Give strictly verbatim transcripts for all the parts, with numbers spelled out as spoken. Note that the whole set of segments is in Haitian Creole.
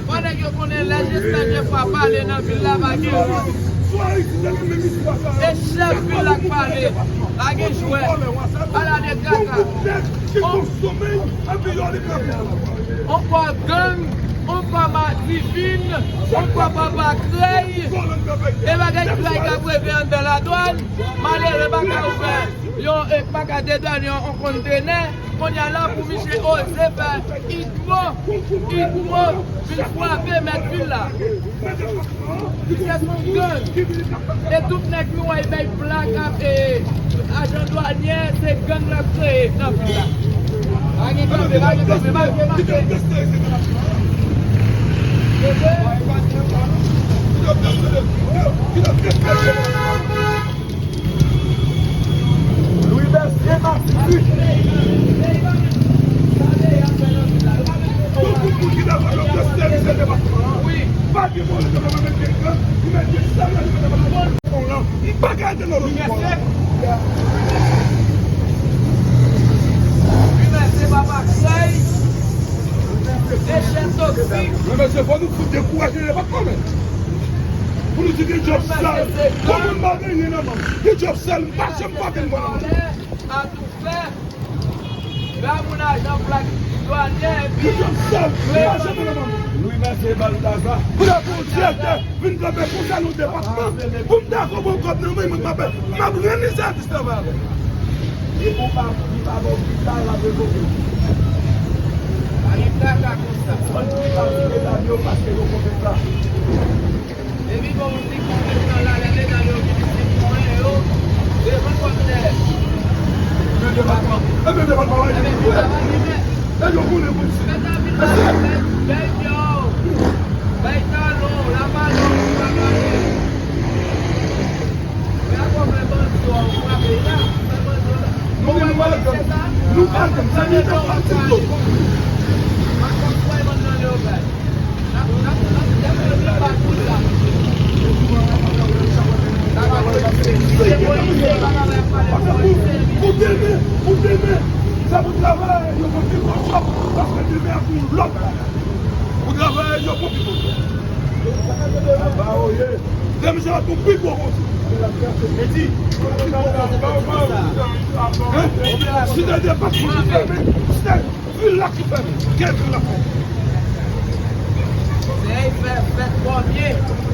Fò nèg yo konnen lè Jesnè Jefwa pale nan vil la pa gen wont. E chèf vil la k pale, pa gen jwèt. Ala de traka. On, on pa gang, on pa madivin, on pa papa krèy. E bagay krèy k ap reve anndan ladwàn, malere pa ka ouvè yon, e pa ka dedwanye yon kontenè. Kounye a la pou misye oze fè itmo, itmo vin frape mèt vil la. Misye se yon gang. E tout nèg nou wè bay plak ak, e, ajan dwanyè, se gang l ap kreye nan vil la. Pa gen kanpe, pa gen kanpe, pa gen kanpe. Louis Mercier Masisi. Tout moun ki dakò yo prese misye depatman an. Pa gen pwoblèm, yo pa mete gang, yo mete sal nan depatman an. M pa ka ede nan lòt pwen. Louis Mercier papa krèy. Echèk toksik. Men mesye, fò nou fout dekouraje depatman, men. Pou nou di gen djòb sal. Pou moun pa gen anyen nan men. Gen djòb sal, m pa janm pa vin mwen nan men. Atoufè. Ba moun ajan plak dwanyè epi. Gen djòb sal, m pa janm nan men. Louis Mercier Balthazar. Pou dakò direktè vin kanpe konsa nan depatman. Pou m dakò pran kòb nan men mwen, m ap, m ap rann li sèvis travay avè l. Li pou pa, li pa ba w pita, l ap revoke w. Pa gen kaka konsa. Fò n pita ti medam yo paske yo konpeta. Depi gon moun ki konpeta la, lè medam yo vin isit, konyen yo, devan kòmsè. Ebyen depatman, ebyen depatman, ebyen depatman, ebyen depatman. E yo konnen moun si. Mèt la vin la, bèl, bèl djòl, bèl talon, la balon, la balon. Men a pwoblèm bandi yo, ou frape la, men bandi yo la. Nou menm nou pa janm, nou pa janm, se nou k ap pati yo. N ap, n ap, n ap, n ap, n ap, n ap, n ap, n ap, n ap, n ap, n ap, n ap, n ap, n ap, n ap, n ap, n ap, n ap, Pou demen, pou demen, se pou travay yo konn pi gwo djòb, paske demen ap yon lòt bagay. Pou travay yo konn pi gwo djòb. Demen se ap yon pi gwo konse. Pi gwo konse. Hein? Si te depatman ki fèmen, si te Vil la ki fèmen. Gen vil la fèmen. Nèg fè fèt pòmye,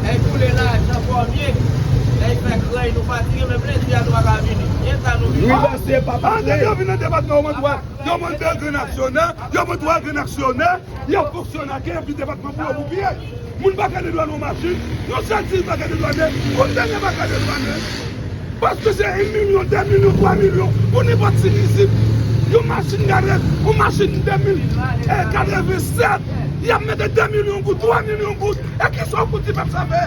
nèg boule lajan pòmye, nèg fè krèy nou fatige, menm lendi a nou pa ka vini. Kiyès sa nou vini? Wi, mesye, papa. Yo vin nan depatman, yo mande, yo mande grenn aksyonè, yo mande twa grenn aksyonè, y ap fonksyone ak epi depatman pou yo pou piye. Moun pa ka dedwannen yon machin, yon sèl ti pa ka dedwannen, yon dènye pa ka dedwannen. Paske se yon milyon, de milyon, twa milyon pou nenpòt ti rizib. Yon machin gade, yon machin de mil, eh, katrevennsèt, y ap mete de milyon goud, twa milyon goud. E kisa w pou ti pèp sa fè?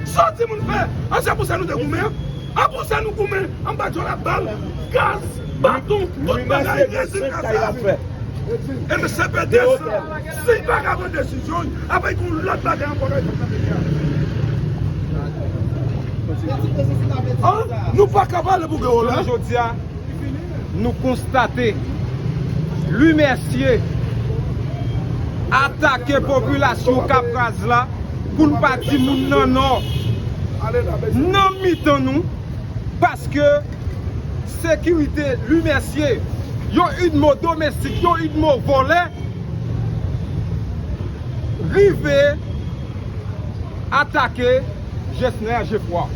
Sa w di moun fè? An, se pou sa nou te goumen an. An, pou sa nou goumen anba djòl a bal, gaz, baton, tout bagay, rezil kay la fè. Ebyen, se pèdi sa. Si l pa ka pran desizyon, apre gon lòt bagay ankò k ap fèt nan peyi a. An, nou pa ka pale pou gen wola. Jounen jodi a, nou konstate Louis Mercier atake popilasyon Kapraz la, pou n pa di moun nan Nò, nan mitan nou, paske sekirite Louis Mercier, yon idmo domestik, yon idmo vòlè, rive atake Jesner Geffroy.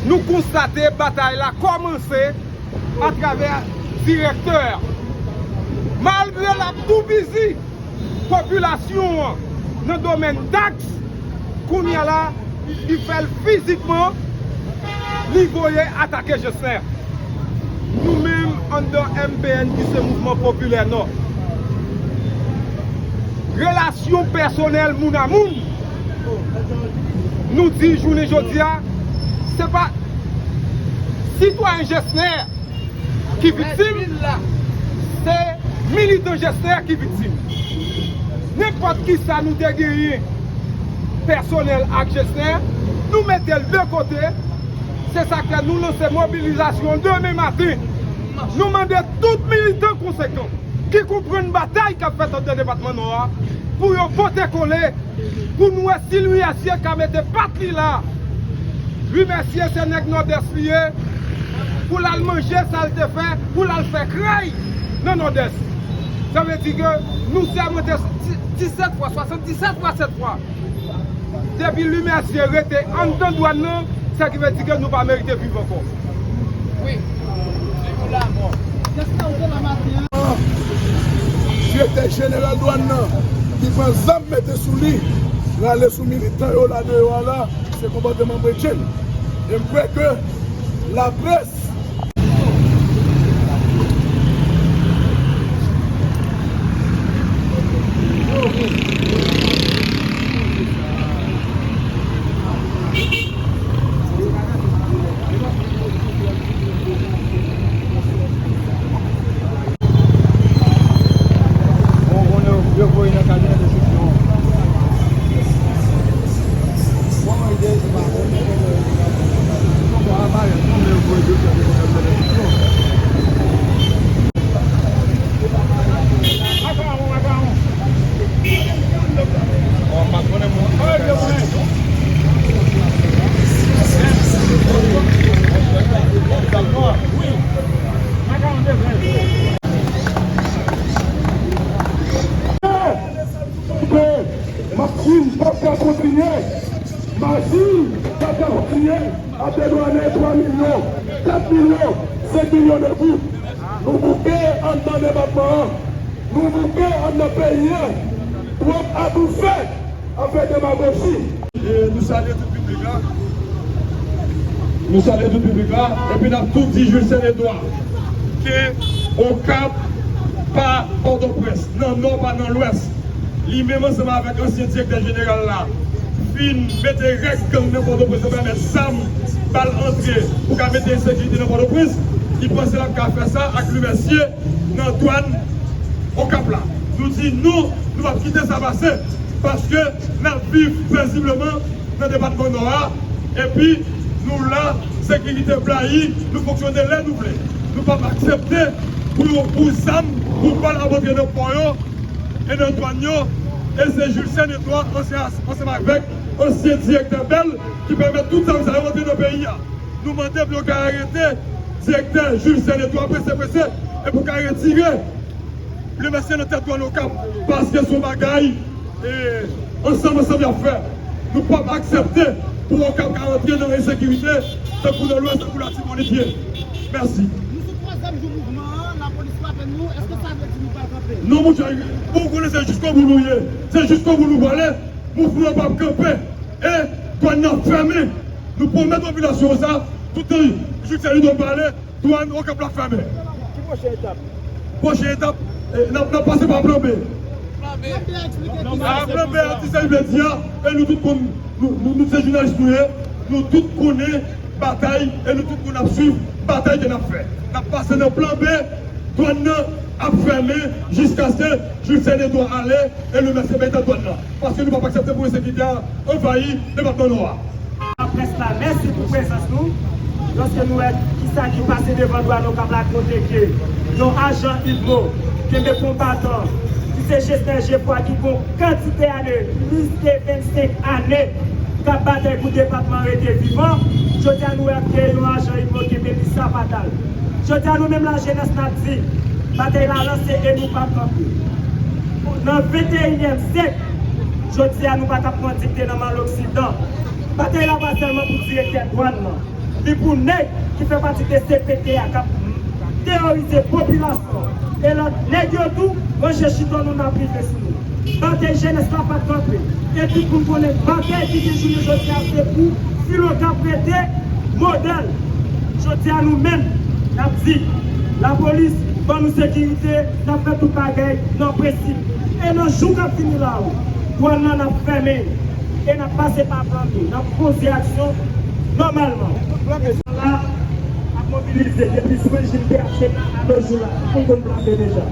Nou konstate batay la kòmanse atravè direktè a. Malgre l ap tou bizi popilasyon an nan domèn taks, kounye a la, li fè l fizikman, li voye atake Jesner. Nou menm anndan M P N ki se Mouvman Popilè Nò, relasyon pèsonèl moun a moun, nou di jounen jodi a, se pa sitwayen Jesner ki viktim, se militan Jesner ki viktim. Nenpòt kisa nou te genyen pèsonèl ak Jesner, nou mete l de kote. Se sa k fè nou lanse mobilizasyon demen maten. Nou mande tout militan konsekan, Ki konprann batay k ap fèt anndan depatman Nò a, pou yo pote kole, pou n wè si Louis Mercier ka mete pat li la. Louis Mercier se nèg Nòdès li ye, pou l al manje sa l te fè, pou l al fè kray nan Nòdès. Sa vle di ke nou sèmante disèt fwa, swasanndisèt fwa, sèt fwa. Depi Louis Mercier rete anndan dwàn nan, sa ki vle di ke nou pa merite viv ankò. Wi. Viv ou lanmò. Direktè jeneral dwàn nan, ki pran zam mete sou li, rale sou militan yo la deyò a la, se konpòteman bredjenn. E m kwè ke laprès Masin p ap ka kontinye. Masin p ap ka kontinye ap dedwane twa milyon, kat milyon, senk milyon de goud. Nou bouke anndan depatman an. Nou bouke anndan peyi a. Twòp atoufè ap fè demagoji. E nou salye tout piblik la. Nou salye tout piblik la. Epi n ap tou di Julcène Edouard ke Okap pa Pòtoprens, nan Nò pa nan Lwès. Li menm ansanm avèk ansyen direktè jeneral la fin mete règ gang nan Pòtoprens nan, pèmèt zam, bal antre pou ka mete ensekirite nan Pòtoprens. Li panse l ap ka fè sa ak Louis Mercier nan dwàn Okap la. Nou di nou, nou p ap kite sa pase, paske n ap viv pezibleman nan depatman Nò a, epi nou la, sekirite blayi, nou fonksyone lè nou vle. Nou p ap aksepte pou, pou zam, pou bal ap antre nan pò yo e nan dwàn yo, e se Julcène Edouard, ansyen, ansanm avèk ansyen direktè Bèl, ki pèmèt tout zam sa yo antre nan peyi a. Nou mande pou yo ka arete direktè Julcène Edouard prese prese, e pou ka retire Louis Mercier nan tèt dwàn Okap, paske se yon bagay, e, ansanm, ansanm y ap fè. Nou p ap aksepte pou Okap ka rantre nan ensekirite, tankou nan Lwès, tankou Latibonit ye. Mèsi. Nou sou twazyèm jou mouvman an, lapolis frape nou, èske sa vle di nou pral kanpe? Non, monchè, ou konnen se jiskobou nou ye. Se jiskobou nou prale, mouvman an p ap kanpe. E dwàn nan fèmen. Nou pwomèt popilasyon sa, toutan Julcène Edouard pale, dwàn Okap la fèmen. Ki pwochen etap? Pwochen etap, e, n ap, n ap pase pa plan B. Plan B. A, plan B a, ti sa li vle di a, e nou tout konn, nou, nou, nou se jounalis nou ye, nou tout konnen batay, e nou tout konn ap swiv batay ke n ap fè. N ap pase nan plan B, dwàn nan ap fèmen jiskaske Julcène Edouard ale, e Louis Mercier mete dwàn nan. Paske nou p ap aksepte pou ensekirite a anvayi depatman Nò a. Laprès la, mèsi pou prezans nou. Lòske nou wè kisa ki pase devan dwàn Okap la, kote ke yon ajan UDMO kenbe konbatan ki se Chesnel Geoffroy, ki gon kantite ane, plis ke vennsenk ane, k ap batay pou depatman rete vivan. Jodi a, nou wè ke yon ajan UDMO kenbe li sa fatal. Jodi a, nou menm lajenès, n ap di, batay la lanse e nou p ap kanpe. Nan venteyinyèm syèk, jodi a, nou pa t ap pran dikte nan men loksidan. Batay la pa sèlman pou direktè dwàn nan. Li pou nèg ki fè pati de C P T a k ap teworize popilasyon. E lòt nèg yo tou, ranje chiton nou, n ap rive sou nou. Batay jenès la p ap kanpe. E tout moun konnen batay ki gen jounen jodi a se pou Filokap rete modèl. Jodi a nou menm, n ap di, lapolis, ban nou sekirite, n ap fè tout bagay nan prensip. E nan jou k ap vini la yo, dwàn nan n ap fèmen. E n ap pase pa plan B, n ap poze aksyon nòmalman. Plan B la ap mobilize depi sou rejim P H T K a nos jours la, tout moun konn plan B deja.